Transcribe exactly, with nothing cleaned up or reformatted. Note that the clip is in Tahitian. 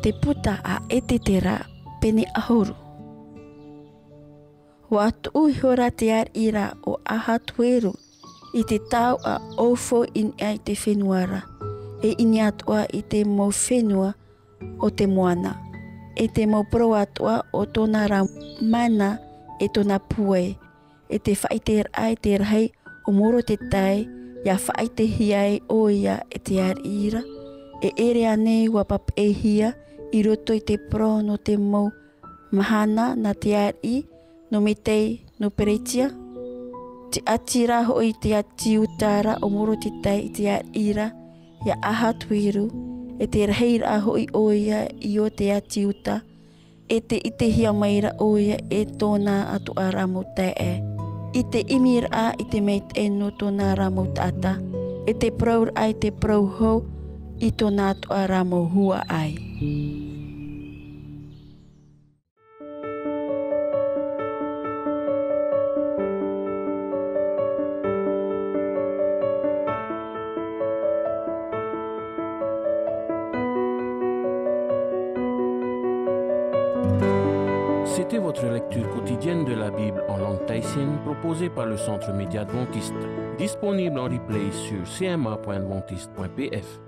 Te puta a Esetera, pene ʻahuru. ʻUa tuʻu ihora te ariʻi ra ʻo Ahasuero i te taoʻa ʻaufau i niʻa i te fenua ra, e i niʻa atoʻa i te mau fenua o te moana, e te mau parau atoʻa o tōna ra mana e tōna pūai, e te faʻaʻiteraʻa i te rahi o Moredekai, ʻia faʻaʻitehia ai ʻoia e te ariʻi ra, e ʻere ānei ʻua papaʻihia i roto i te parau nō te mau mahana nā te ariʻi nō Medai, nō Peresia? Te ʻati ra hoʻi te ʻāti Iuda ra ʻo Moredekai i te ariʻi ra iā Ahasuero, e te rahiraʻa hoʻi ʻoia i ō te ʻāti Iuda, e te ʻitehia mai ra ʻoia e tōna atoʻa ra mau taeaʻe, i te ʻimiraʻa i te maitaʻi nō tōna ra mau taʻata, e te parauraʻa i te parau hou i tōna atoʻa ra mau huaʻai. C'était votre lecture quotidienne de la Bible en langue tahitienne proposée par le Centre Média Adventiste, disponible en replay sur C M A point adventiste point P F.